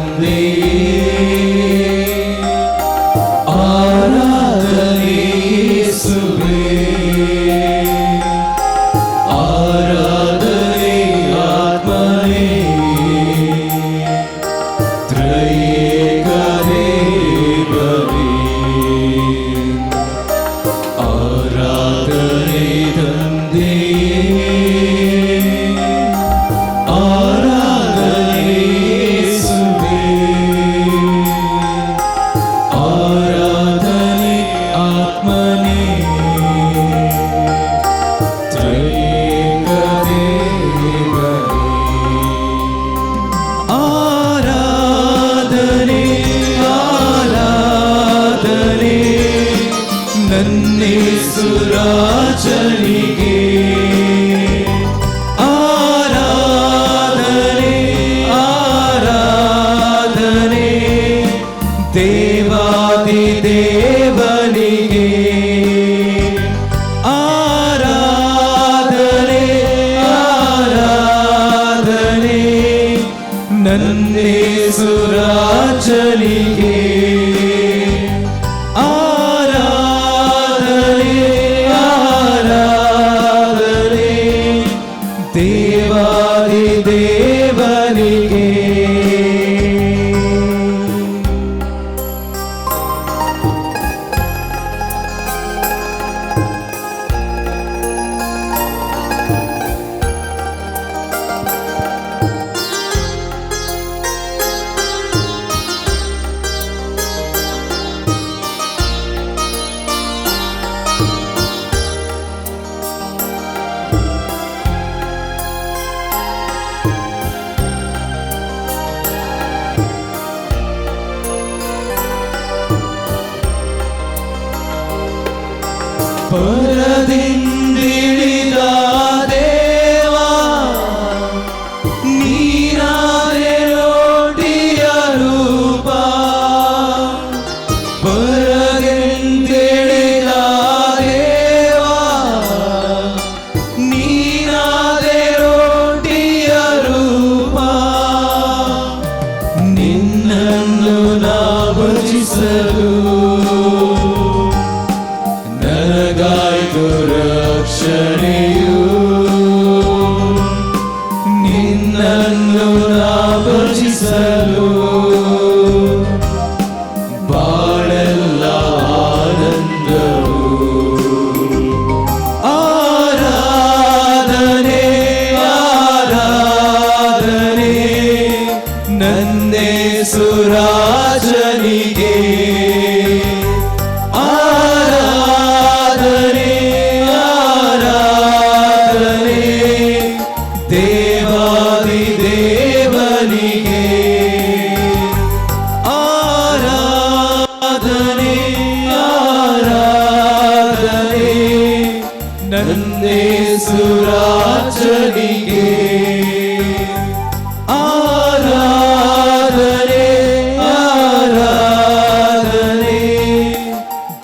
ತಂದೆಯೇ, ಆರಾಧನೆ ಯೇಸುವೇ, ಆರಾಧನೆ ಆತ್ಮನೇ, ತ್ರಿಯೇಕ ದೇವನೇ. ಆರಾಧನೆ ತಂದೆಯೇ, ಆರಾಧನೆ ಯೇಸುವೇ, ಆರಾಧನೆ ಆತ್ಮನೇ, ತ್ರಿಯೇಕ ದೇವನೇ. ಆರಾಧನೆ, ಆರಾಧನೆ ನನ್ನೇಸುರಾಜನಿಗೆ, ಆರಾಧನೆ, ಆರಾಧನೆ ದೇವಾದಿ ದೇವನಿಗೆ, ಆರಾಧನೆ, ಆರಾಧನೆ ನನ್ನೇಸುರಾಜನಿಗೆ, ಆರಾಧನೆ, ಆರಾಧನೆ ದೇವಾದಿ ದೇವನಿಗೆ. ಪರದಿಂದಿಳಿದ ದೇವ, ನೀನಾದೆ ರೋಟಿಯ ರೂಪ. ಪರದಿಂದಿಳಿದ ದೇವ, ನೀನಾದೆ ರೋಟಿಯ ರೂಪ. ನಿನ್ನನ್ನು ನಾ ಭಜಿಸಲು ನನಗಾಯ್ತು ರಕ್ಷಣೆಯು, ನಿನ್ನನ್ನು ನಾ ಭಜಿಸಲು ಬಾಳೆಲ್ಲ ಆನಂದವು. ಆರಾಧನೆ, ಆರಾಧನೆ ನನ್ನೇಸುರಾಜನಿಗೆ, ಆರಾಧನೆ, ಆರಾಧನೆ ದೇವಾದಿ ದೇವನಿಗೆ, ಆರಾಧನೆ, ಆರಾಧನೆ ನನ್ನೇಸುರಾಜನಿಗೆ, ಆರಾಧನೆ, ಆರಾಧನೆ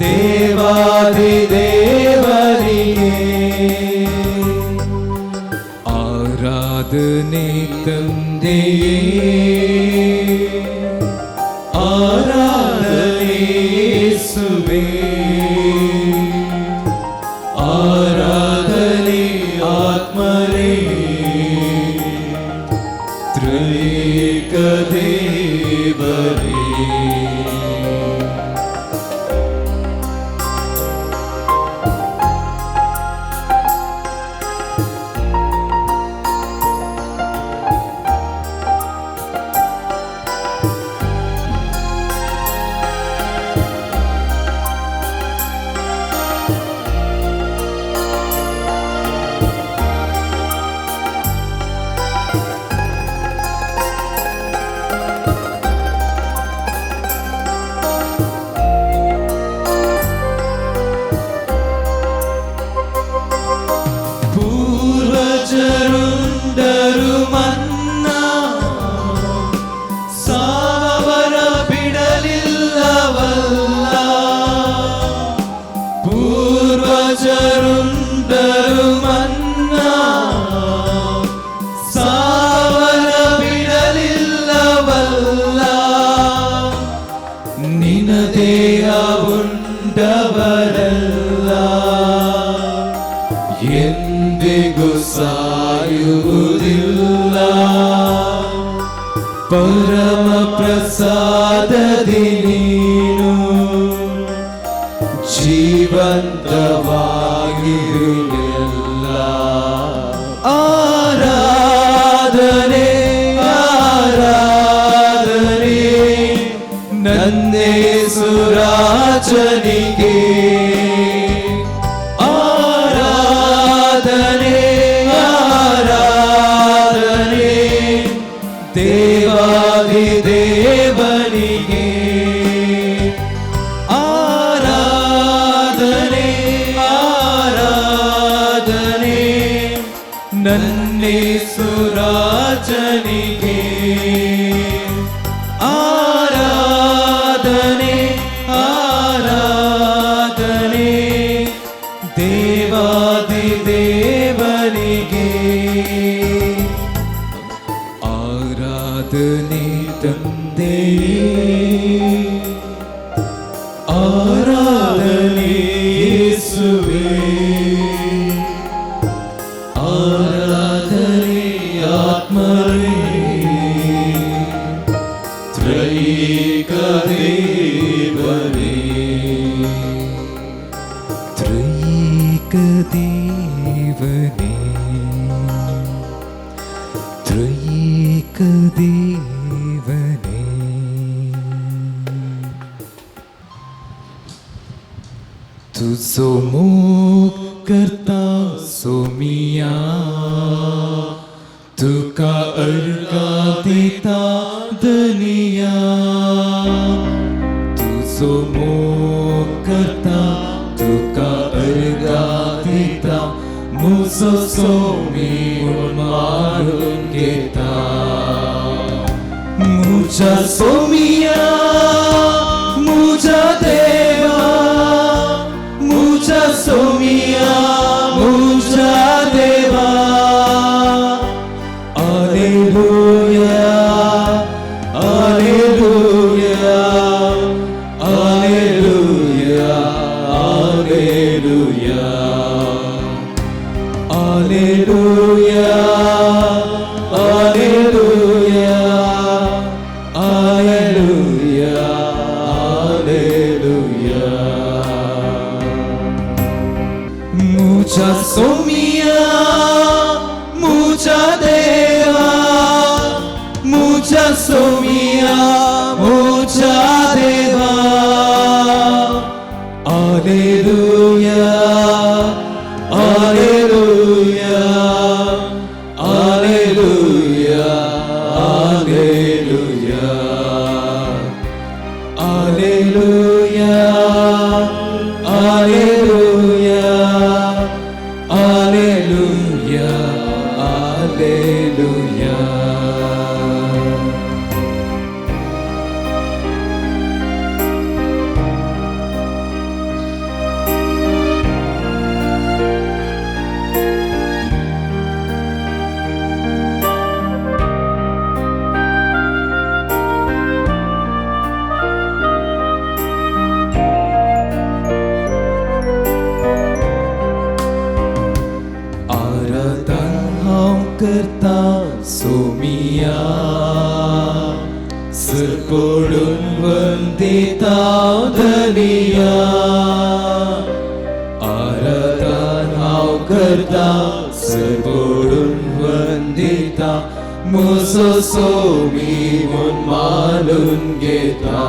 ದೇವಾದಿ ದೇವನಿಗೆ. ಆರಾಧನೆ ತಂದೆಯೇ, ಆರಾಧನೆ ಯೇಸುವೇ, ಆರಾಧನೆ ಆತ್ಮನೇ, ತ್ರಿಯೇಕ ದೇವನೇ. ತನ್ನದೆಯ ಉಂಡವರಲ್ಲ ಎಂದಿಗೂ ಸಾಯುವುದಿಲ್ಲ. ಪರಮ ಪ್ರಸಾದದಿ ನೀನು ಜೀವಂತವಾಗಿರುವೆಲ್ಲ. ಆರಾಧನೆ ಆರಾಧನೆ ನಂದೇಸುರಾಜನಿಗೆ, ಆರಾಧನೆ ಆರಾಧನೆ ದೇವಾದಿ ದೇವನಿಗೆ, ಆರಾಧನೆ ಆರಾಧನೆ ನನ್ನೇಸುರಾಜನಿಗೆ, ಆರಾಧನೆ ಆರಾಧನೆ ದೇವಾದಿ ದೇವನಿಗೆ. ಆರಾಧನೆ ತಂದೆಯೇ, ಆರಾಧನೆ ಯೇಸುವೇ, ಆರಾಧನೆ ಆತ್ಮರೇ, ತ್ರೈಕ ದೇವರೇ, ತ್ರೈಕ ದೇವನೇ, ತ್ರೈಕ ದೇವನೇ. तुझो मोग करता सोमिया, तुका अर्घा दिता दनिया, तुझो मोग करता तुका अर्घा दिता, मुजो सोमी मारून घेता. मुझा सोमिया मुझा देवा, मुझा सोमिया मुझा देवा. Alleluia alleluia alleluia alleluia alleluia alleluia alleluia alleluia. मुझा सोमिया मुझा देवा, मुझा सोमिया मुझा देवा. Alleluia alleluia alleluia alleluia alleluia alleluia alleluia alleluia. आराधन हांव करता सोमिया, सरपडून वंदिता धनिया. आराधन हांव करता सरपडून वंदिता, मुजो सोमी म्हूण मानून घेता.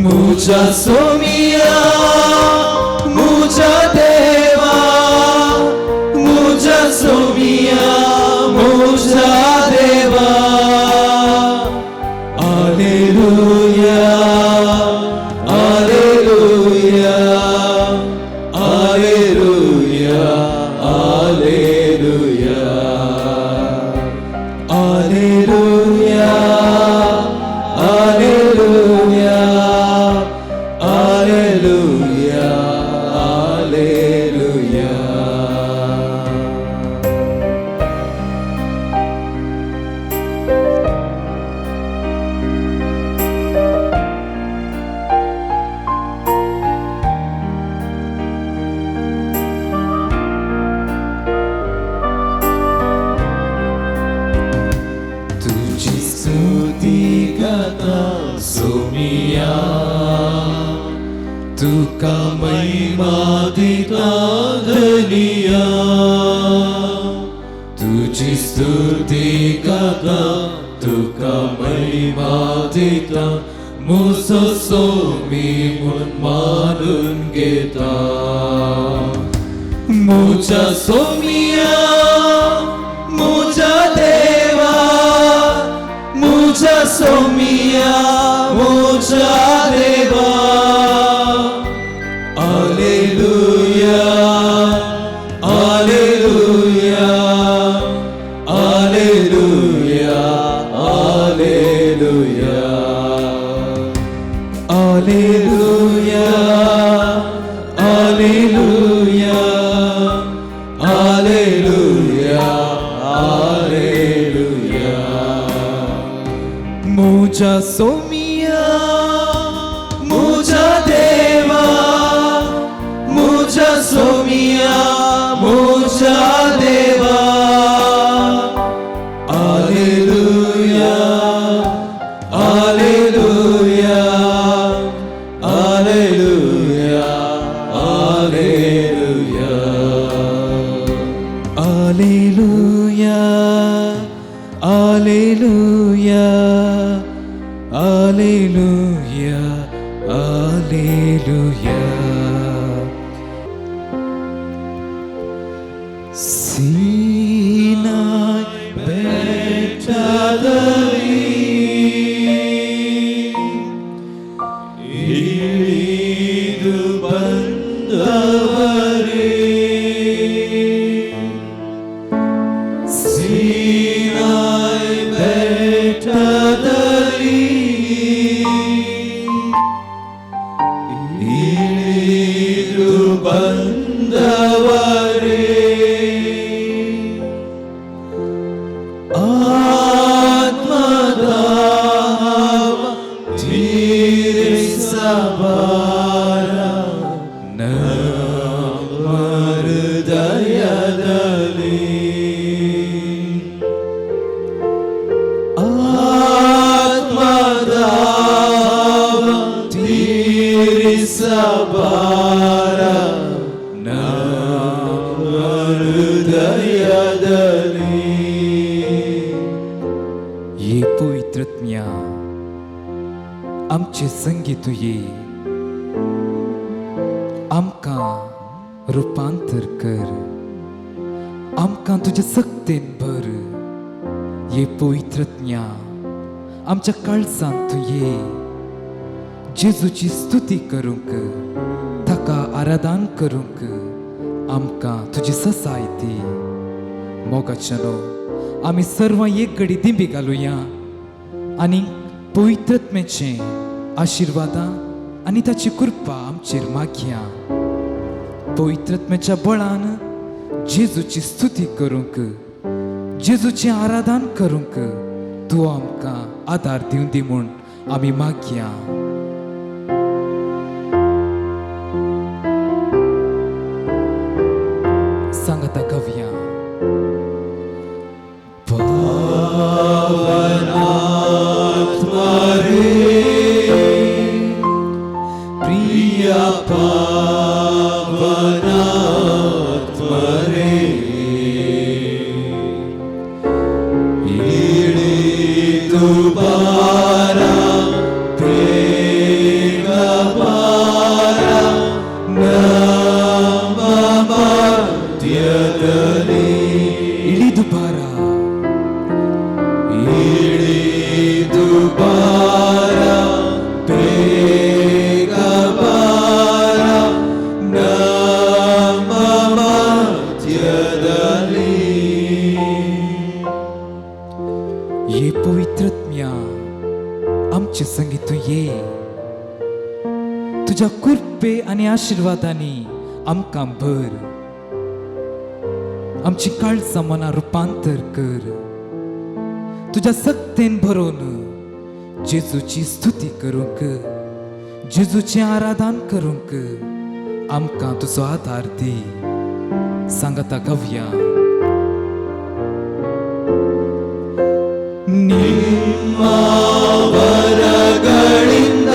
मुझा सोमिया मुझा देवा, मुझा सोमिया मुझा देवा. Alleluia alleluia alleluia alleluia alleluia alleluia alleluia alleluia. तुका महिमा दिता धनिया, तुजी स्तुती गाता तुका महिमा दिता, मुजो सोमी म्हूण मानून घेता। मुझा सोमिया मुझा देवा, मुझा सोमिया मुझा देवा। Alleluia, alleluia, alleluia, alleluia, alleluia, alleluia, alleluia, alleluia. मुझा सोमिया मुझा देवा, मुझा सोमिया मुझा देवा। Alleluia, alleluia, alleluia, alleluia, alleluia, alleluia, alleluia, alleluia. Sinai ಬೆಟ್ಟದಲ್ಲಿ ಇಳಿದು ಬಂದವರೇ, ಸೀನಾಯ್ ಬೆಟ್ಟದಲ್ಲಿ ಇಳಿದು ಬಂದವರೇ, ಆತ್ಮದಾಹವ ತೀರಿಸಬಾರ ನಮ್ಮ ಹೃದಯದಲ್ಲಿ, ಆತ್ಮದಾಹವ ತೀರಿಸಬಾರ ನಮ್ಮ ಹೃದಯದಲ್ಲಿ. ये पवित्रत्म्या आमचे संगीत ये, आमकां रुपांतर कर, आमकां तुजे सक्तेन भर। ये पवित्रत्म्या आमच्या काळजांत तूं ये, जेजूची स्तुती करूंक, ताका आराधन करूंक आमकां तुजी ससाय दी। मोगाच्यानो आमी सर्वां एक घडी दिंबी घालुया आनी पवित्रत्मेचें आशिर्वादां आनी ताची कृपा आमचेर मागया। पवित्रत्मेच्या बळान जेजूची स्तुती करूंक, जेजूचें आराधन करूंक तूं आमकां आदार दिवं दी म्हूण आमी मागया। सांगाता गावया। पावनात्मा रे, प्रिय पावनात्मा रे, इळिदु बार ಬೇಗ ಬಾರ ನಮ್ಮ ಮಧ್ಯದಲ್ಲಿ, ಇಳಿದು ಬಾರ, ಇಳಿದು ಬಾರ ಬೇಗ ಬಾರ ನಮ್ಮ ಮಧ್ಯದಲ್ಲಿ. ये पवित्रत्म्या आमचे संगीत तूं ये, तुज्या कृपे आनी आशिर्वादांनी आमकां भर, आमची काळजां मनां रुपांतर कर, तुज्या सक्तेन भरोवन जेजूची स्तुती करूंक, जेजूचें आराधन करूंक आमकां तुजो आदार दी। सांगाता गावया। ನಿಮ್ಮ ವರಗಳಿಂದ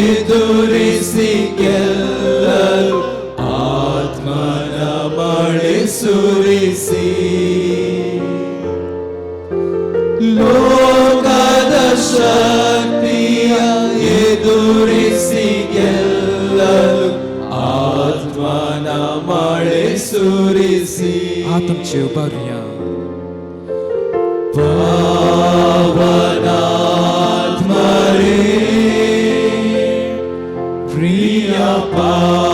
ಎದುರಿಸಿ ಗೆಲ್ಲಲು ಆತ್ಮನ ಮಳೆ ಸುರಿಸಿ. ಲೋಕದ ಶಕ್ತಿಯ ಎದುರಿಸಿ ಗೆಲ್ಲಲು ಆತ್ಮನ ಮಳೆ ಸುರಿಸಿ. हात आमचे उबारुया. ಪಾವನಾತ್ಮರೇ, ಪ್ರಿಯ ಪಾವನಾತ್ಮರೇ,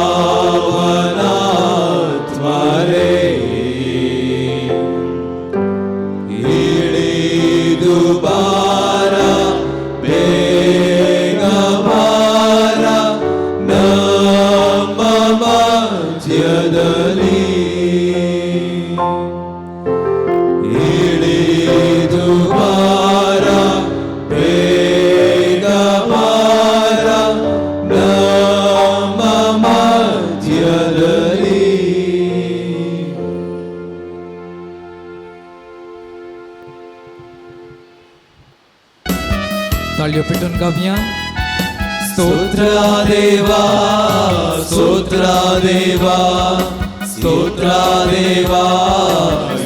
ಇಳಿದು ಬಾರ, ಬೇಗ ಬಾರ ನಮ್ಮ ಮಧ್ಯದಲ್ಲಿ. ಇಳಿದು ಬಾರ, ಬೇಗ ಬಾರ ನಮ್ಮ ಮಧ್ಯದಲ್ಲಿ. ताळयो पेटून गावया. ಸ್ತೋತ್ರ ದೇವಾ, ಸ್ತೋತ್ರ ದೇವಾ, ಸ್ತೋತ್ರ ದೇವಾ,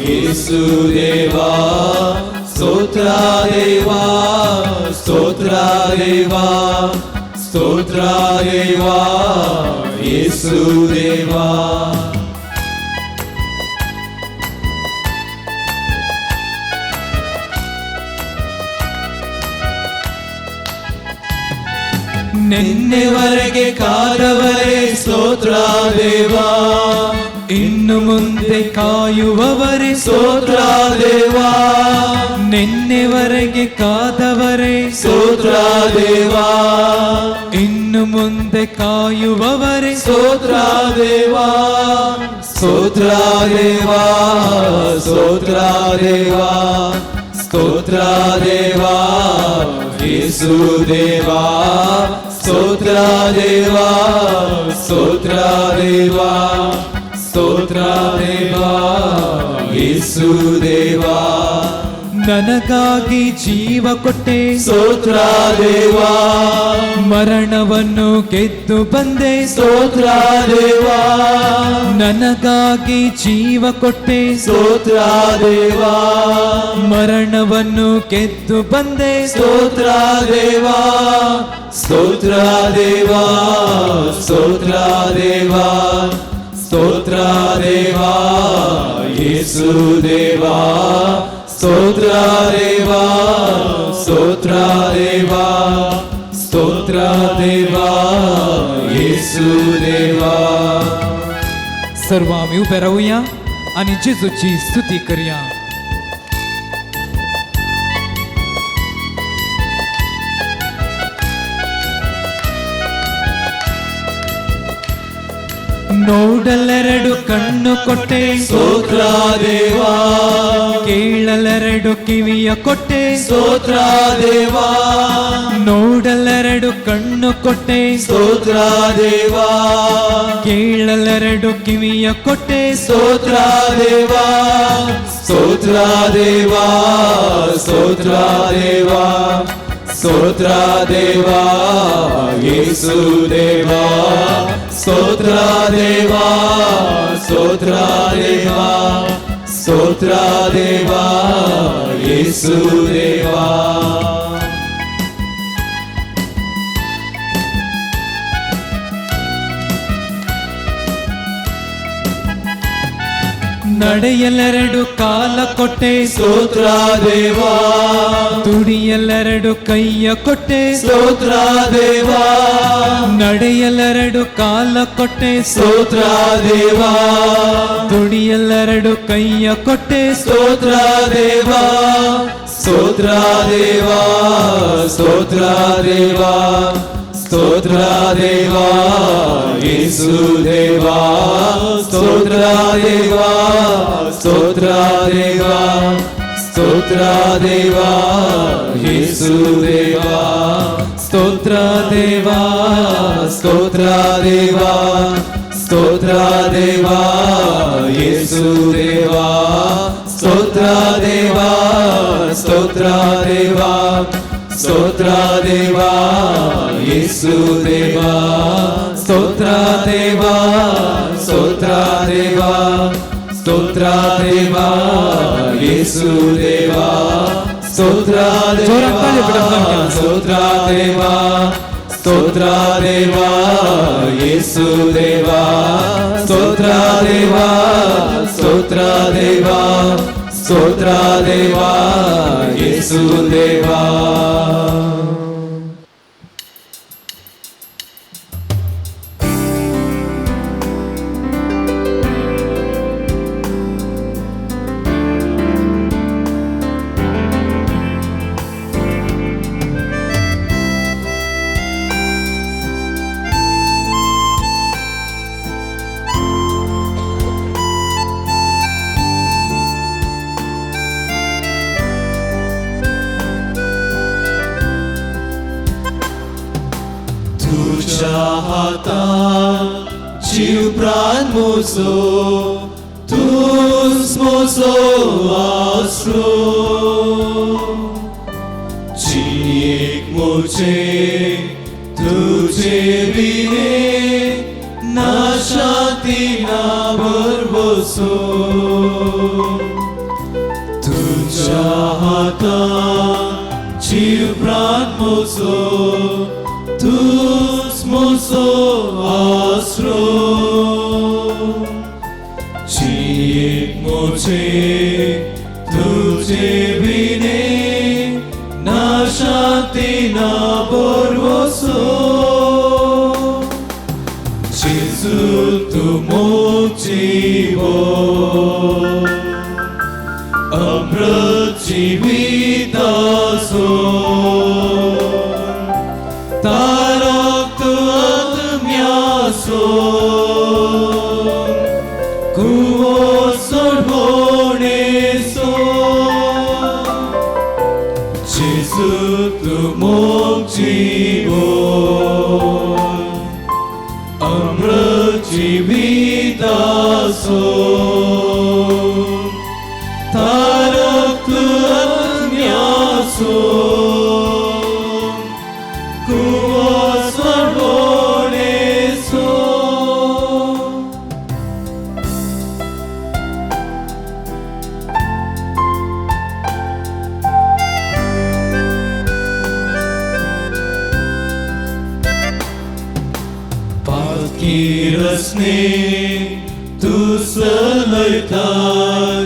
ಯೇಸು ದೇವಾ. ಸ್ತೋತ್ರ ದೇವಾ, ಸ್ತೋತ್ರ ದೇವಾ, ಸ್ತೋತ್ರ ದೇವಾ, ಯೇಸು ದೇವಾ. ನಿನ್ನೆವರೆಗೆ ಕಾದವರೇ ಸ್ತೋತ್ರ ದೇವಾ, ಇನ್ನು ಮುಂದೆ ಕಾಯುವವರೇ ಸ್ತೋತ್ರ ದೇವಾ, ನಿನ್ನೆವರೆಗೆ ಕಾದವರೇ ಸ್ತೋತ್ರ ದೇವಾ, ಇನ್ನು ಮುಂದೆ ಕಾಯುವವರೇ ಸ್ತೋತ್ರ ದೇವಾ, ಸ್ತೋತ್ರ ದೇವಾ, ಸ್ತೋತ್ರ ದೇವಾ, ಸ್ತೋತ್ರ ದೇವಾ, ಯೇಸು ದೇವಾ. ಸ್ತೋತ್ರ ದೇವಾ, ಸ್ತೋತ್ರ ದೇವಾ, ಸ್ತೋತ್ರ ದೇವಾ, ಯೇಸು ದೇವಾ. ನನಗಾಗಿ ಜೀವ ಕೊಟ್ಟೆ ಸ್ತೋತ್ರ ದೇವಾ, ಮರಣವನ್ನು ಗೆದ್ದು ಬಂದೆ ಸ್ತೋತ್ರ ದೇವಾ, ನನಗಾಗಿ ಜೀವ ಕೊಟ್ಟೆ ಸ್ತೋತ್ರ ದೇವಾ, ಮರಣವನ್ನು ಗೆದ್ದು ಬಂದೆ ಸ್ತೋತ್ರ ದೇವಾ, ಸ್ತೋತ್ರ ದೇವಾ, ಸ್ತೋತ್ರ ದೇವಾ, ಸ್ತೋತ್ರ ದೇವಾ, ಯೇಸು ದೇವಾ. ಸ್ತೋತ್ರ ದೇವಾ, ಸ್ತೋತ್ರ ದೇವಾ, ಸ್ತೋತ್ರ ದೇವಾ, ಯೇಸು ದೇವಾ. सर्व आमी उबे रावया आनी जेजूची स्तुती करया. ನೋಡಲೆರಡು ಕಣ್ಣು ಕೊಟ್ಟೆ ಸ್ತೋತ್ರ ದೇವಾ, ಕೇಳಲೆರಡು ಕಿವಿಯ ಕೊಟ್ಟೆ ಸ್ತೋತ್ರ ದೇವಾ, ನೋಡಲೆರಡು ಕಣ್ಣು ಕೊಟ್ಟೆ ಸ್ತೋತ್ರ ದೇವಾ, ಕೇಳಲೆರಡು ಕಿವಿಯ ಕೊಟ್ಟೆ ಸ್ತೋತ್ರ ದೇವಾ, ಸ್ತೋತ್ರ ದೇವಾ, ಸ್ತೋತ್ರ ದೇವಾ, ಸ್ತೋತ್ರ ದೇವಾ, ಯೇಸು ದೇವಾ. ಸ್ತೋತ್ರ ದೇವಾ, ಸ್ತೋತ್ರ ದೇವಾ, ಸ್ತೋತ್ರ ದೇವಾ, ಯೇಸು ದೇವಾ. ನಡೆಯಲೆರಡು ಕಾಲ ಕೊಟ್ಟೆ ಸ್ತೋತ್ರ ದೇವಾ, ತುಡಿಯಲೆರಡು ಕೈಯ ಕೊಟ್ಟೆ ಸ್ತೋತ್ರ ದೇವಾ, ನಡೆಯಲೆರಡು ಕಾಲ ಕೊಟ್ಟೆ ಸ್ತೋತ್ರ ದೇವಾ, ತುಡಿಯಲೆರಡು ಕೈಯ ಕೊಟ್ಟೆ ಸ್ತೋತ್ರ ದೇವಾ, ಸ್ತೋತ್ರ ದೇವಾ, ಸ್ತೋತ್ರ ದೇವಾ, ಸ್ತೋತ್ರ ದೇವಾ, ಯೇಸು ದೇವಾ. ಸ್ತೋತ್ರ ದೇವಾ, ಸ್ತೋತ್ರ ದೇವಾ, ಸ್ತೋತ್ರ ದೇವಾ, ಯೇಸು ದೇವಾ. ಸ್ತೋತ್ರ ದೇವಾ, ಸ್ತೋತ್ರ ದೇವಾ, ಸ್ತೋತ್ರ ದೇವಾ, ಯೇಸು ದೇವಾ. ಸ್ತೋತ್ರ ದೇವಾ, ಸ್ತೋತ್ರ ದೇವಾ, ಸ್ತೋತ್ರ ದೇವಾ, येसू देवा, स्तोत्रा देवा, स्तोत्रा देवा, स्तोत्रा देवा, येसू देवा, स्तोत्रा देवा, स्तोत्रा देवा, स्तोत्रा देवा, येसू देवा, स्तोत्रा देवा, स्तोत्रा देवा, स्तोत्रा देवा, येसू देवा. तुझ्या हातान जीव प्राण म्हजो, तूंच म्हजो आसरो, जियेक म्हजे तुजे विणे ना शांती ना भरवसो. तुझ्या हातान जीव प्राण म्हजो, तूंच म्हजो आसरो, जियेक म्हजे तुजे विणे ना शांती ना भरवसो. जेजू तूं म्हजीवो, अमृत जिविताचो, तारक आत्म्याचो, कुवो सोडवणेचो. जेजू तूं म्हजीवो, अमृत जिविताचो, तारक आत्म्याचो, कुवो सोडवणेचो. पाकी रसने तूं चलयताय,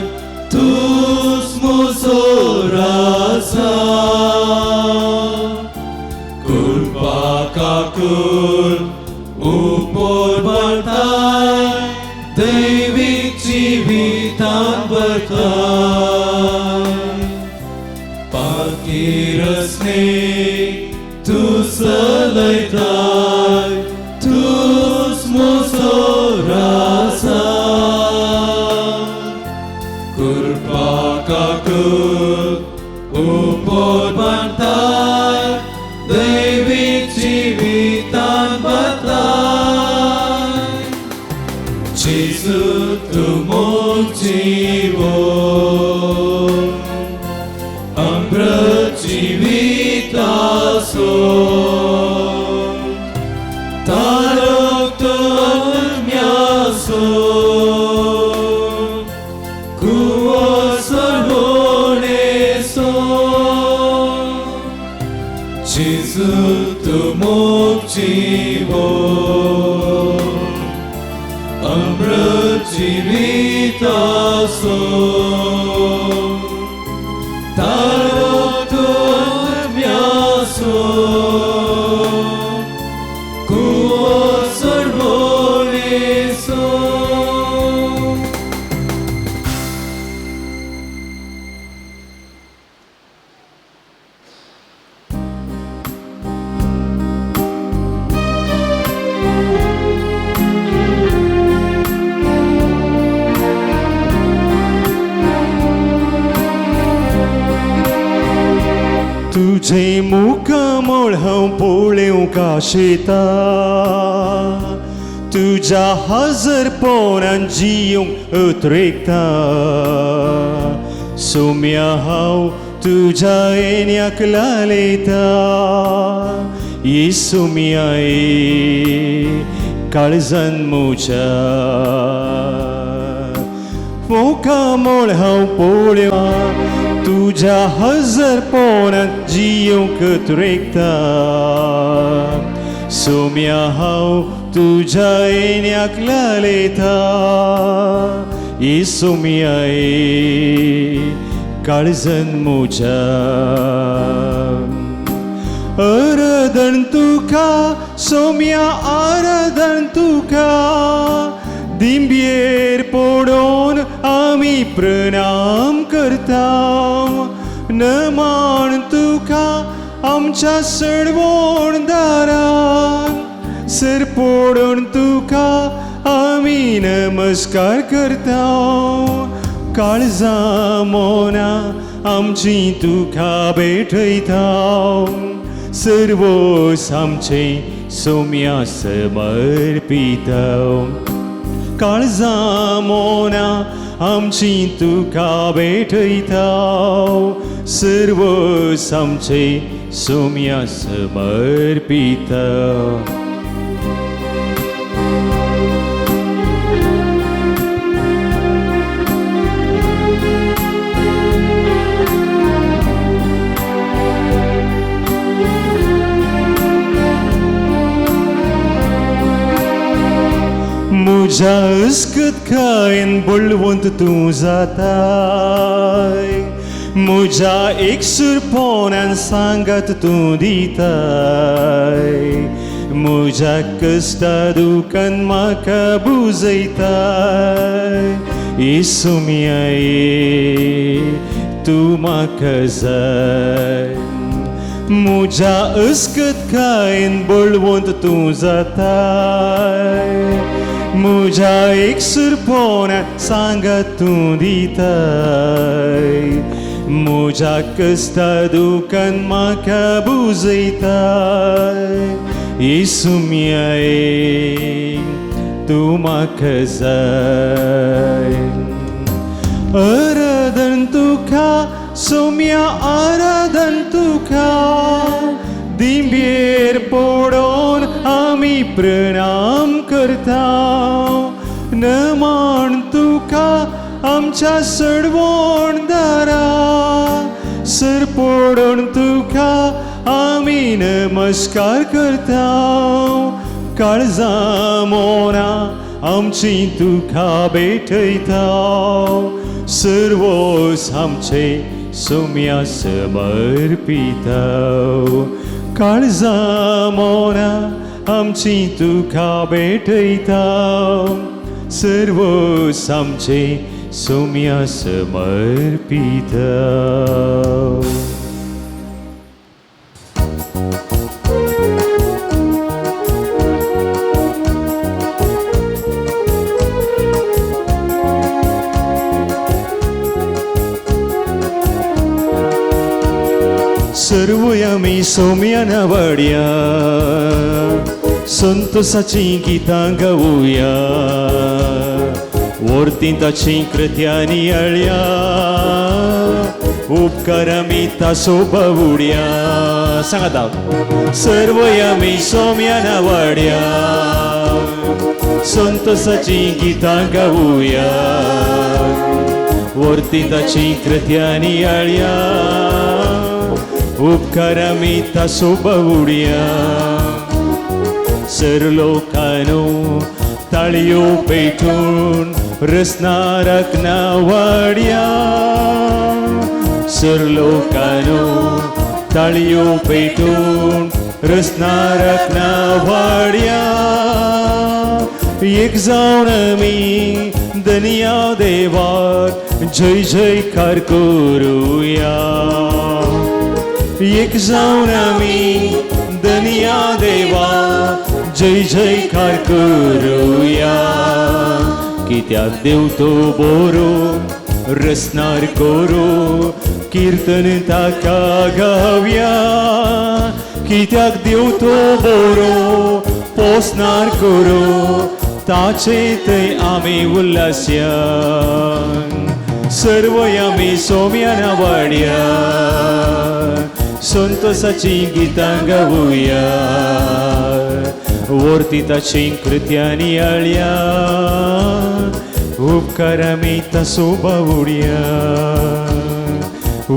तूंच म्हजो राजा, कृपा काकूर उपर भरताय, दैवीक जिवितान भरताय. पाकी रसने तूं चलयताय, तूंच म्हजो राजा, कृपा काकूर उपर भरताय, दैवीक जिवितान भरताय. जेजू तूं म्हजीवो, अमृत जिविताचो, तारक आत्म्याचो, कुवो सोडवणेचो. जेजू तूं म्हजीवो, अमृत जिविताचो, तारक आत्म्याचो, कुवो सोडवणेचो. तुझे मुखमळ हांव पळोवंक आशेता, तुज्या हजरपणान जियोंक उतरेकता. सोम्या हांव तुज्या येण्याक लालयता, येसू मियाई काळजान म्हज्या मुखामळ हांव पळोवंक तुज्या हजरपणांत जियोंक तुरेकता सोम्या हांव तुज्या येण्याक लालयता येसू मियाई काळजान म्हज्या आराधन तुका सोम्या आराधन तुका दिंबयेर पडोवन आमी प्रणाम करता नमन तुका आमच्या सडवण दारान सर पडोवन तुका आमी नमस्कार करता काळजा मोना आमची तुका भेटयता सर्वोस आमचे सोम्या समर्पिता काळजा मोना आमची तुका भेटयता सर्वोस आमचे सोम्या समर्पिता. म्हज्या अस्कतकायेन बळवंत तूं जाताय म्हज्या एकसुरपणान सांगात तूं दिताय म्हज्या कश्टा दुकान म्हाका बुजयताय येसू मियाई तूं म्हाका जाय म्हज्या अस्कतकायेन बळवंत तूं जाताय म्हज्या एकसुरपणान सांगात तूं दिताय म्हज्या कश्टा दुकान म्हाका बुजयताय येसू मियाई तूं म्हाका जाय. आराधन तुका सोम्या आराधन तुका दिंबयेर पडोवन आमी प्रणाम करता नमन तुका आमच्या सडवण दारा सर पडोवन तुका आमी नमस्कार करता काळजा मोना आमची तुका भेटयता सर्वोस आमचे सोम्या समर्पिता काळजा मोना आमची तुका भेटयता सर्वोस आमचे सोम्या समर्पिता. सर्वय आमी सोम्या नावाड्या संतोसाचीं गितां गावया वर्तीं ताचीं कृत्यां नियाळया उपकार आमी तासो बावुड्या. सांगात सर्वय आमी सोम्या नावाड्या संतोसाचीं गितां गावया वर्तीं ताचीं कृत्यां नियाळया उपकार आमी तासो बावुड्या. सर लोकांनो ताळयो पेटून रसनारक नावाड्या सर लोकांनो ताळयो पेटून रसनारक नावाड्या एक जावन आमी दनिया देवाक जय जयकार करुया एक जावन आमी दनिया देवा जय जयकार करुया. कित्याक देव तो बोरो रसनार करो कीर्तन ताका गावया कित्याक देव तो बोरो पोसनार करो ताचे थंय आमी उल्हासया. सर्वय आमी सोम्या नावाड्या संतोसाची गितां गावया वर्ती ताची कृत्या नियाळया उपकार आमी तासो बावुडया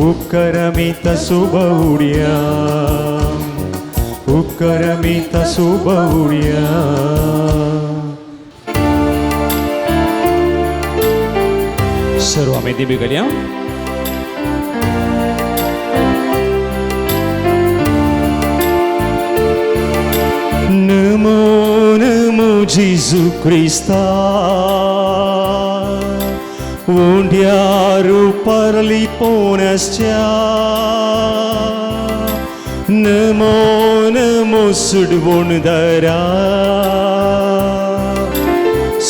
उपकार आमी तासो बावुडया उपकार आमी तासो बावुडया. सर्व आमी दिमी घालया. नमो नमो जेजू क्रिस्ता उंड्या रुपार लिपोवन आसच्या नमो नमो सुडवणदारा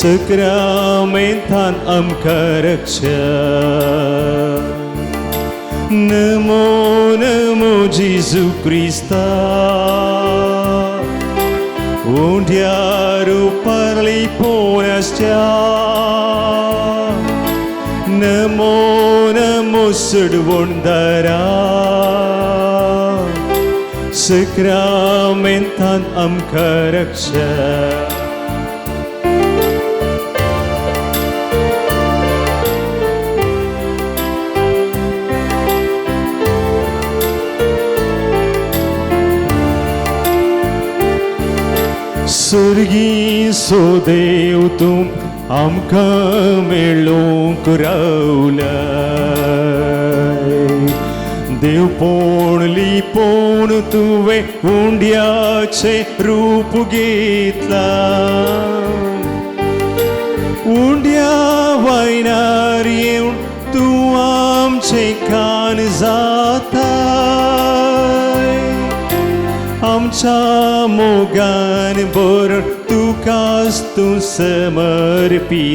सक्रामेंतान आमकां रक्षा नमो नमो जेजू क्रिस्ता उंड्या रुपार लिपोवन आसच्या नमो नमो सुडवणदारा सक्रामेंतान आमकां रक्षा. सर्गी सो देव तूं आमकां मेळोवंक रावलाय देवपोण लिपोवन तुवें उंड्याचें रूप घेतलां उंड्या वायनार येवन तूं आमचें कान जाताय आमच्या मोगान भरून तुकाच तूं समर्पिताय.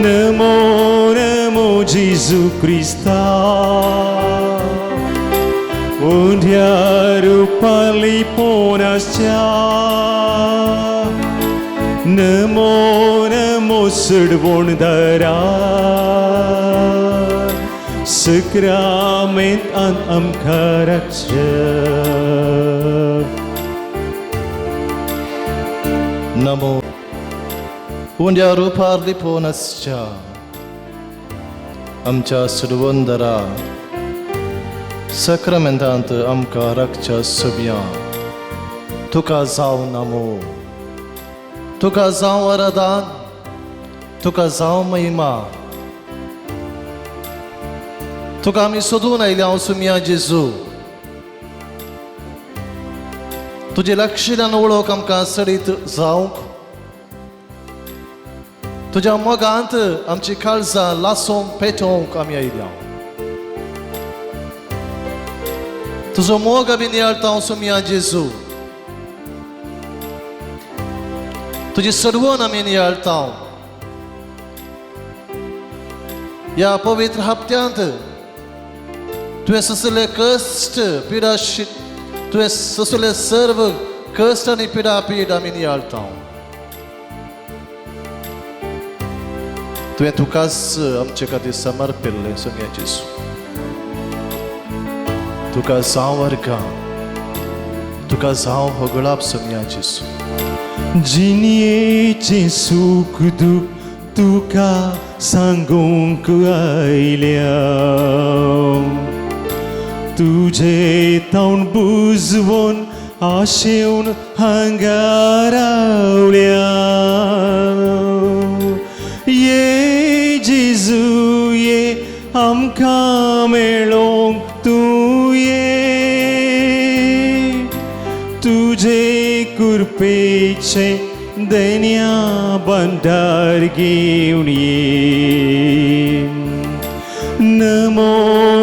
नमो नमो जेजू क्रिस्ता उंड्या रुपार लिपोवन आसच्या नमो नमो सुडवणदारा सक्रामेंतान आमकां रक्षा. नमो उंड्या रुपार लिपोवन आसच्या आमच्या सुडवंदरा सक्रामेंतांत आमकां राखच्या सुबया तुका जावं नमो तुका जावं आराधन तुका जावं महिमा तुका आमी सोदून आयल्या हांव सुमिया जेजू तुजे लक्षणान वळख आमकां सडीत जावंक तुज्या मोगांत आमची काळजां लासोवंक पेटोवंक आमी आयल्या. तुजो मोग आमी नियाळटा हांव सुमिया जेजू तुजी सर्वन आमी नियाळटा. ह्या पवित्र हप्त्यांत तुवें सोंसले कश्ट पिडा तुवें सोंसले सर्व कश्ट आनी पिडा पीड आमी नियाळटा. तुवें तुकाच आमचे खातीर समर्पिल्लें सोम्या जेजू तुका जावं वर्गां तुका जावं होगळाप सोम्या जेजू. जिणेचें सूख दूख तुका सांगूंक आयल्या तुजे तावन बुजवून आशेवन हांगा रावल्या ये जेजू ये आमकां मेळोवंक तूं ये तुजे कृपेचें दन्या भंडार घेवन ये. नमो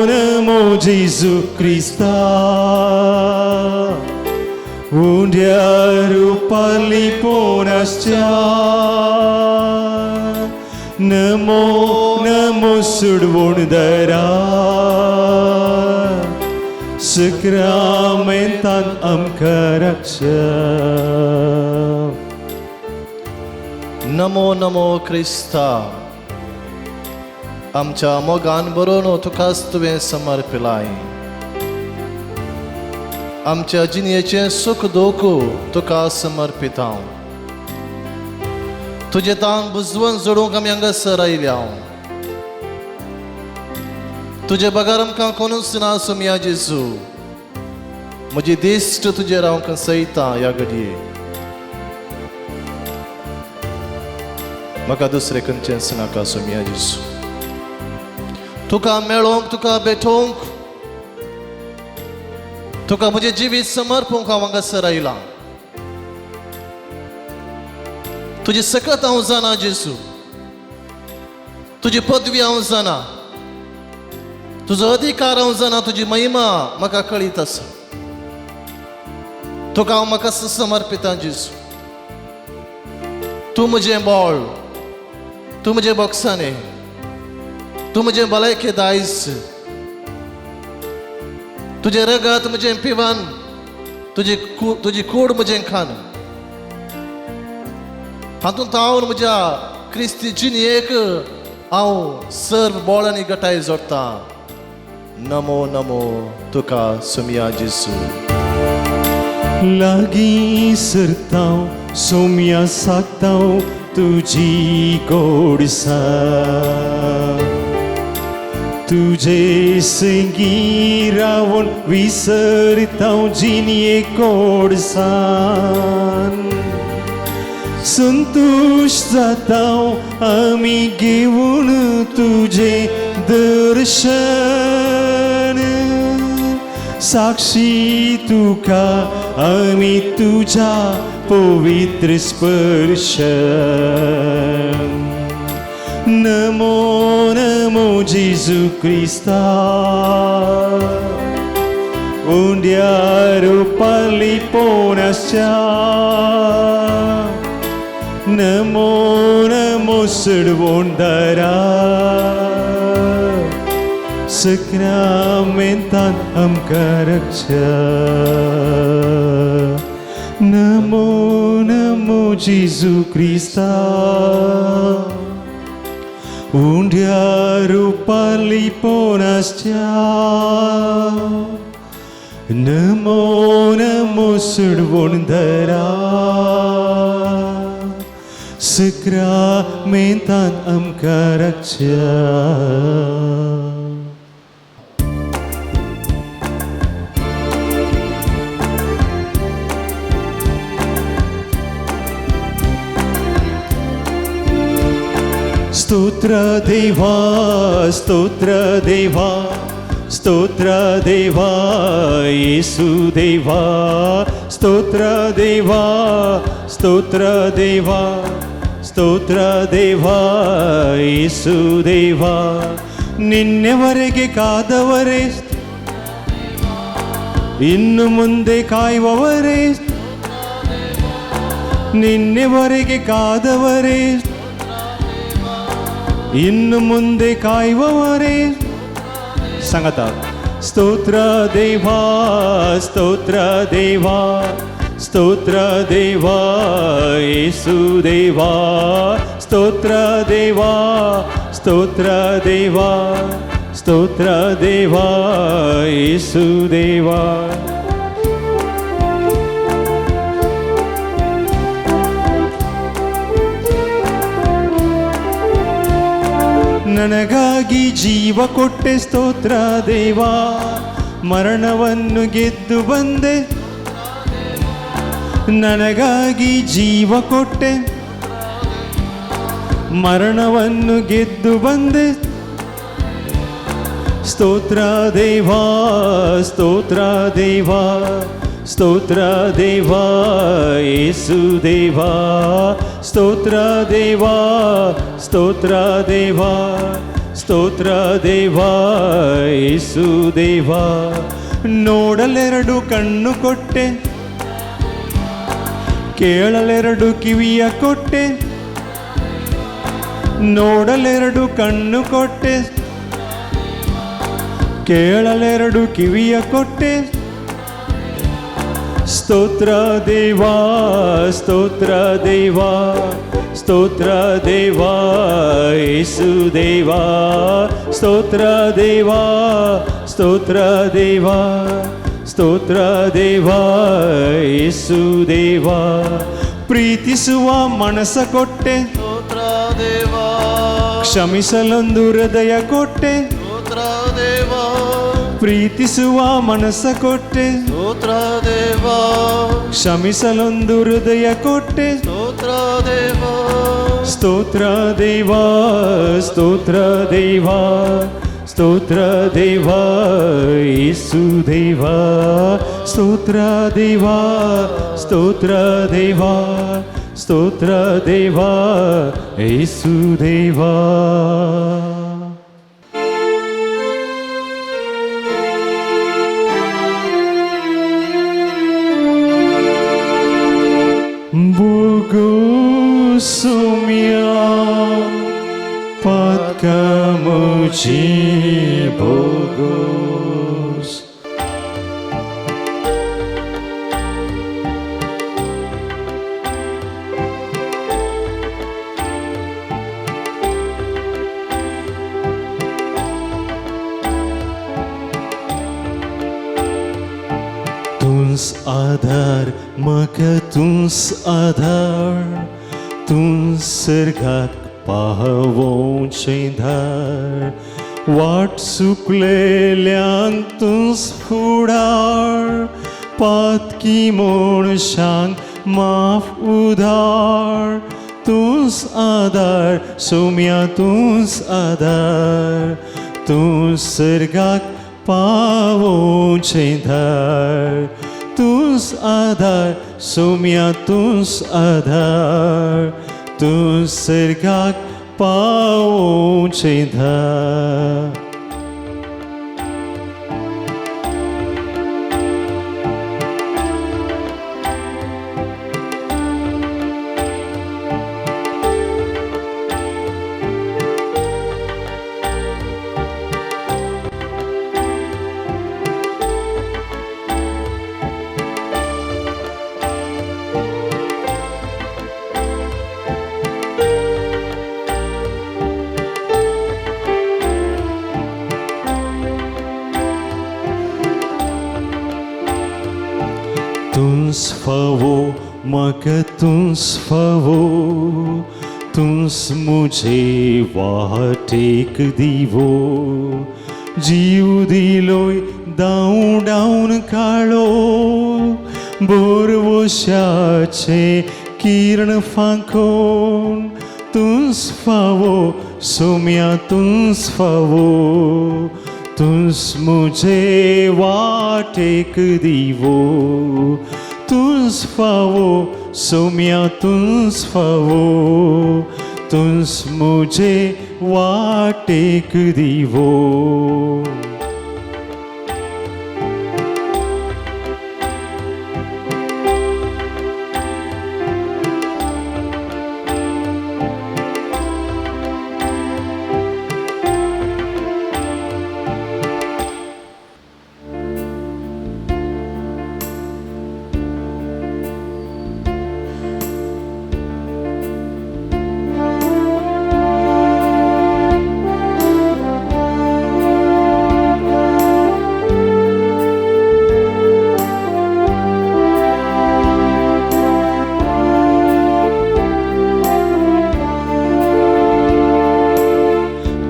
नमो जेजू क्रिस्ता उंड्या रुपार लिपोवन आसच्या नमो नमो सुडवणदारा सक्रामेंतान आमकां रक्षा. नमो नमो क्रिस्ता आमच्या मोगान बरोवन तुकाच तुवें समर्पिलाय. आमच्या जिणेचें सुख दुख तुका समर्पित हांव. तुजें तांक बुजवण जोडूंक आमी हांगासर आयल्या. तुजे बगर आमकां कोणूच ना सोमया जेजू. म्हजी दिश्ट तुजेर हांव कसयता ह्या घडये. म्हाका दुसरें खंयचेंच नाका सोमया जेजू. तुका मेळोवंक, तुका भेटोवंक, तुका म्हजें जिवीत समर्पूंक हांव हांगासर आयलां. तुजी सकत हांव जाणा जेजू, तुजी पदवी हांव जाणा, तुजो अधिकार हांव जाणा, तुजी महिमा म्हाका कळीत आसा. तुका हांव म्हाका समर्पिता जेजू. तूं म्हजें बळ, तूं म्हजें बक्षाणें, तूं म्हजें भलायके दायज. तुजें रगत म्हजें पिवन, तुजी कूड म्हजें खान. हातूंत हांव म्हज्या क्रिस्ती जिणेक हांव सर्व बळ आनी गटाय जोडटा. नमो नमो तुका सोमया जेजू. लागीं सरतां सोम्या सागतां तुजी गोडसा, तुजे संगी रावन विसरतां जिणये गोडसान. संतोश जातां आमी घेवन तुजें दर्शन, साक्षी तुका आमी तुज्या पवित्र स्पर्शन. नमो नमो जेजू क्रिस्ता, उंड्यार पालिपोनाच्या. नमो नमो सडवोंडरा, सक्रामेंतान आमकां रक्षा. नमो नमो जेजू क्रिस्ता, उंड्यार पालिपोनाच्या. नमो नमो सडवोंडरा, सक्रामेंतान आमकां रक्षा. स्तोत्र देवा, स्तोत्र देवा, स्तोत्र देवा येसू देवा. स्तोत्र देवा, स्तोत्र देवा, ಸ್ತೋತ್ರ ದೇವಾ ಯೇಸು ದೇವಾ. ನಿನ್ನೆವರೆಗೆ ಕಾದವರೇ, ಇನ್ನು ಮುಂದೆ ಕಾಯುವವರೇ, ನಿನ್ನೆವರೆಗೆ ಕಾದವರೇ, ಇನ್ನು ಮುಂದೆ ಕಾಯುವವರೇ. ಸಂಗತ ಸ್ತೋತ್ರ ದೇವಾ, ಸ್ತೋತ್ರ ದೇವಾ, ಸ್ತೋತ್ರ ದೇವಾ ಯೇಸು ದೇವಾ. ಸ್ತೋತ್ರ ದೇವಾ, ಸ್ತೋತ್ರ ದೇವಾ, ಸ್ತೋತ್ರ ದೇವಾ ಯೇಸು ದೇವಾ. ನನಗಾಗಿ ಜೀವ ಕೊಟ್ಟೆ ಸ್ತೋತ್ರ ದೇವಾ, ಮರಣವನ್ನು ಗೆದ್ದು ಬಂದೆ. ನನಗಾಗಿ ಜೀವ ಕೊಟ್ಟೆ, ಮರಣವನ್ನು ಗೆದ್ದು ಬಂದೆ. ಸ್ತೋತ್ರ ದೇವಾ, ಸ್ತೋತ್ರ ದೇವಾ, ಸ್ತೋತ್ರ ದೇವಾ ಯೇಸು ದೇವಾ. ಸ್ತೋತ್ರ ದೇವಾ, ಸ್ತೋತ್ರ ದೇವಾ, ಸ್ತೋತ್ರ ದೇವಾ ಯೇಸು ದೇವಾ. ನೋಡಲೆರಡು ಕಣ್ಣು ಕೊಟ್ಟೆ, ಕೇಳಲೆರಡು ಕಿವಿಯ ಕೊಟ್ಟೆ, ನೋಡಲೆರಡು ಕಣ್ಣು ಕೊಟ್ಟೆ, ಕೇಳಲೆರಡು ಕಿವಿಯ ಕೊಟ್ಟೆ. स्तोत्र देवा स्तोत्र देवा स्तोत्र देवा येसू देवा स्तोत्र देवा स्तोत्र देवा स्तोत्र देवा येसू देवा ಪ್ರೀತಿಸುವ ಮನಸ ಕೊಟ್ಟೆ ಸ್ತೋತ್ರ ದೇವಾ ಕ್ಷಮಿಸಲೊಂದು ಹೃದಯ ಕೊಟ್ಟೆ ಸ್ತೋತ್ರ ದೇವಾ ಪ್ರೀತಿಸುವ ಮನಸ ಕೊಟ್ಟೆ ಸ್ತೋತ್ರ ದೇವಾ ಕ್ಷಮಿಸಲೊಂದು ಹೃದಯ ಕೊಟ್ಟೆ ಸ್ತೋತ್ರ ದೇವಾ ಸ್ತೋತ್ರ ದೇವಾ ಸ್ತೋತ್ರ ದೇವಾ ಸ್ತೋತ್ರ ದೇವಾ ಯೇಸು ದೇವಾ ಸ್ತೋತ್ರ ದೇವಾ ಸ್ತೋತ್ರ ದೇವಾ ಸ್ತೋತ್ರ ದೇವಾ ಯೇಸು ದೇವಾ. Bogosumia patkamuchi bogos. तुंस आधार म्हाका तुंस आधार तुंस सर्गाक पावोवचें धार वाट सुकलेल्यांक तुंस फुडार पातकी मनशांक माफ उदार तुंस आधार सोम्या तुंस आधार तुंस सर्गाक पावोवचें धार तुंस आधार सोम्या तुंस आधार तुंस सर्गाक पावोवचें धार. तुंस फावो म्हाका तुंस फावो तुंस मुझे वाटेक दिवो जीव दिलोय धांवडावन काळो बोरवशाचे किरण फांकोन तुंस फावो सोम्या तुंस फावो तुंस मुझे वाटेक दिवो तुंस फावो सोम्या तुंस फावो तुंस मुझे वाटेक दिवो.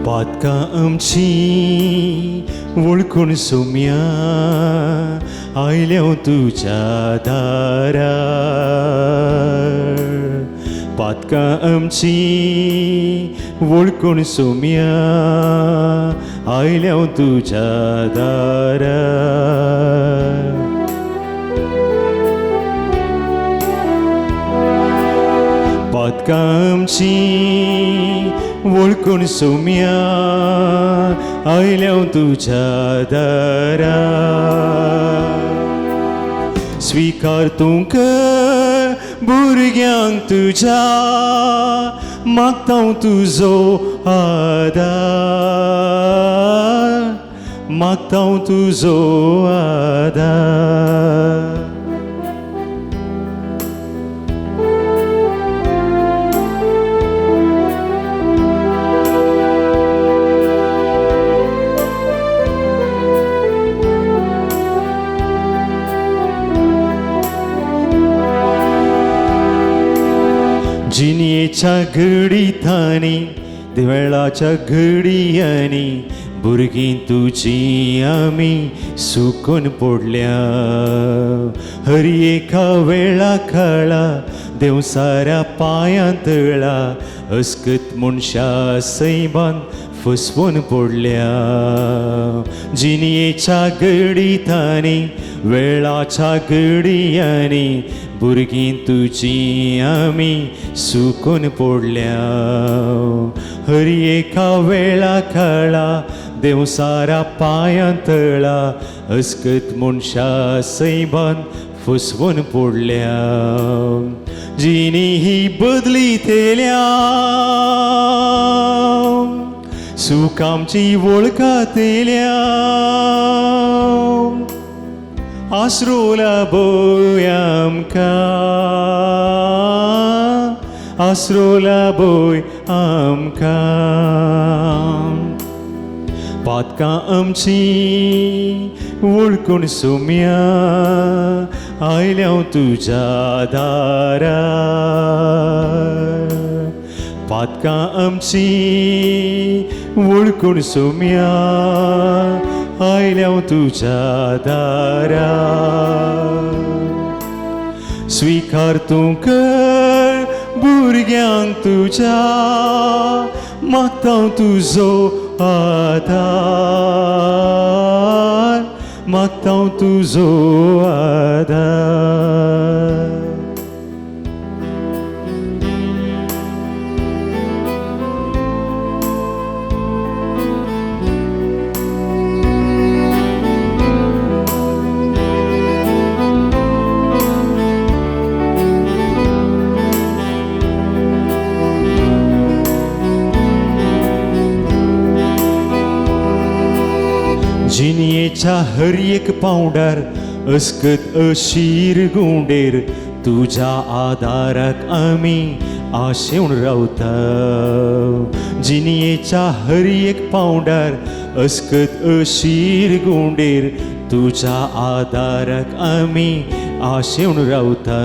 पातकां आमची वळखून सोम्या आयल्या तुज्या दारार पातकां आमची वळखून सोम्या आयल्या तुज्या दारार. पातकां आमची वळखून सोम्या आयल्या तुज्या दारार स्वीकार तुमकां भुरग्यांक तुज्या मागता तुजो आदार मागता तुजो आदार. जिणेच्या घडितांनी वेळाच्या घडयांनी भुरगीं तुजी आमी सुकून पडल्या. हर एका वेळा काळा देंवसाऱ्या पांयां तळा अस्कत मनशा सैमान फसवून पडल्या. जिणेच्या घडितांनी वेळाच्या घडयांनी भुरगीं तुजी आमी सुकून पडल्या. हर एका वेळा काळा देंवसारा पांयां तळा अस्कत मनशा सैमान फसवून पडल्या. जिणी ही बदली तेल्या सुख आमची वळखातेल्या आसरो लाभोय आमकां आसरो लाभोय आमकां. पातकां आमची वळखून सोम्या आयल्या तुज्या दारा. पातकां आमची वळखून सोम्या आयल्या तुज्या दारा. स्वीकार तूं कर भुरग्यांक तुज्या मागता तुजो आदार मागता तुजो आदार. जिणेच्या हर एक पावंड्यार अस्कत अशीर गुंडेर तुज्या आदाराक आमी आशेवन रावता. जिणेच्या हर एक पावंड्यार अस्कत अशीर गुंडेर तुज्या आदाराक आमी आशेवन रावता.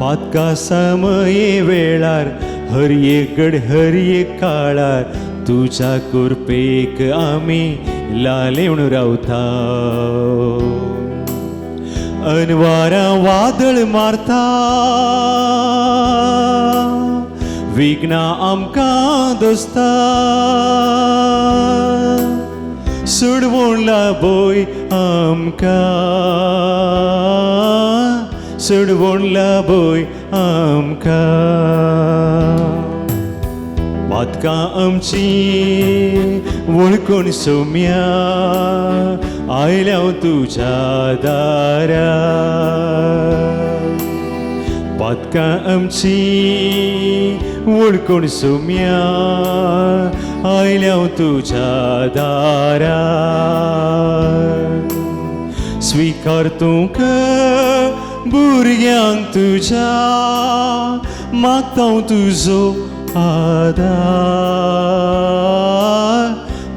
पातका समये वेळार हर एक गड हर एक काळार तुज्या कृपेक आमी लालेवन रावता. अनवारा वादळ मारता विघ्नां आमकां दोसता सोडवण लाभोय आमकां सोडवण लाभोय आमकां. पातकां आमची वळखून सोम्या आयल्या तुज्या दारा. पातकां आमची वळखून सोम्या आयल्या तुज्या दारा. स्वीकार तूं कर भुरग्यांक तुज्या मागता तुजो आदार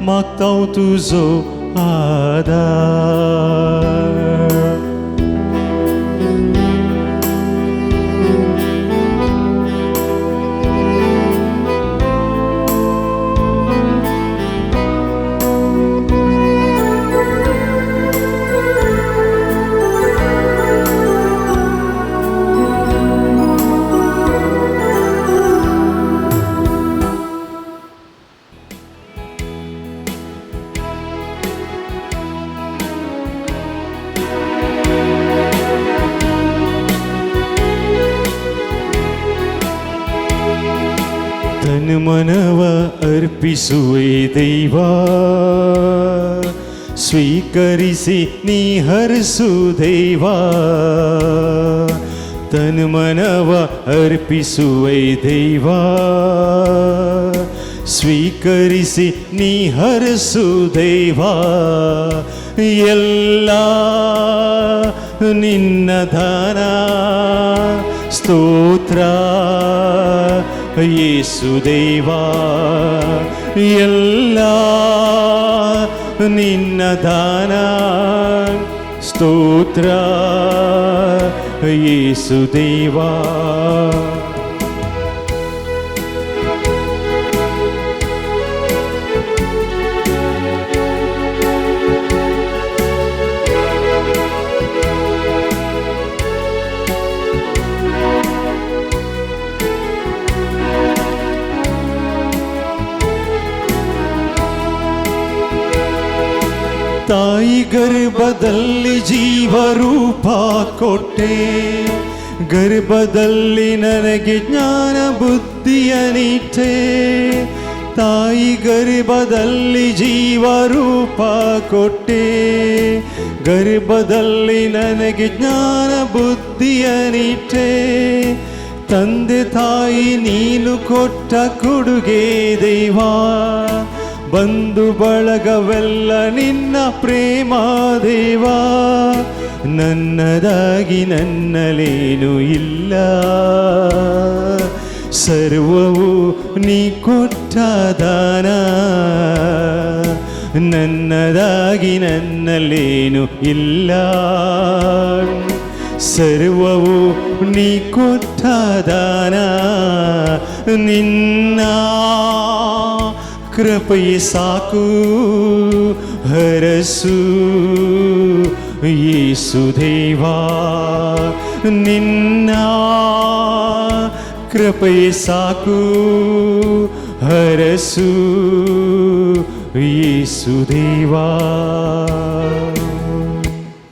मागता तुजो आदार. मनव अर्पिಸುವೆ ದೇವಾ ಸ್ವೀಕರಿಸಿ ನೀ ಹರಿಸು ದೇವಾ. ತನ್ ಮನವ ಅರ್ಪಿಸುವೆ ದೇವಾ ಸ್ವೀಕರಿಸಿ ನೀ ಹರಿಸು ದೇವಾ. ಎಲ್ಲ ನಿನ್ನ ದಾನ ಸ್ತೋತ್ರ ಯೇಸು ದೇವಾ. ಎಲ್ಲ ನಿನ್ನ ದಾನ ಸ್ತೋತ್ರ ಯೇಸು ದೇವಾ. ತಾಯಿ ಗರ್ಭದಲ್ಲಿ ಜೀವರೂಪ ಕೊಟ್ಟೆ, ಗರ್ಭದಲ್ಲಿ ನನಗೆ ಜ್ಞಾನ ಬುದ್ಧಿಯ ನೀಟ್ಟೆ. ತಾಯಿ ಗರ್ಭದಲ್ಲಿ ಜೀವರೂಪ ಕೊಟ್ಟೆ, ಗರ್ಭದಲ್ಲಿ ನನಗೆ ಜ್ಞಾನ ಬುದ್ಧಿಯ ನೀಟ್ಟೆ. ತಂದೆ ತಾಯಿ ನೀನು ಕೊಟ್ಟ ಕೊಡುಗೆ ದೇವಾ, ಬಂಧು ಬಳಗವೆಲ್ಲ ನಿನ್ನ ಪ್ರೇಮ ದೇವಾ. ನನ್ನದಾಗಿ ನನ್ನಲೇನು ಇಲ್ಲ, ಸರ್ವವು ನೀ ಕೊಟ್ಟ ದಾನ. ನನ್ನದಾಗಿ ನನ್ನಲ್ಲೇನು ಇಲ್ಲ, ಸರ್ವವು ನೀ ಕೊಟ್ಟ ದಾನ. ನಿನ್ನ ಕೃಪೆಯೇ ಸಾಕು ಹರಸು ಯೇಸುದೇವಾ, ನಿನ್ನ ಕೃಪೆಯೇ ಸಾಕು ಹರಸು ಯೇಸುದೇವಾ.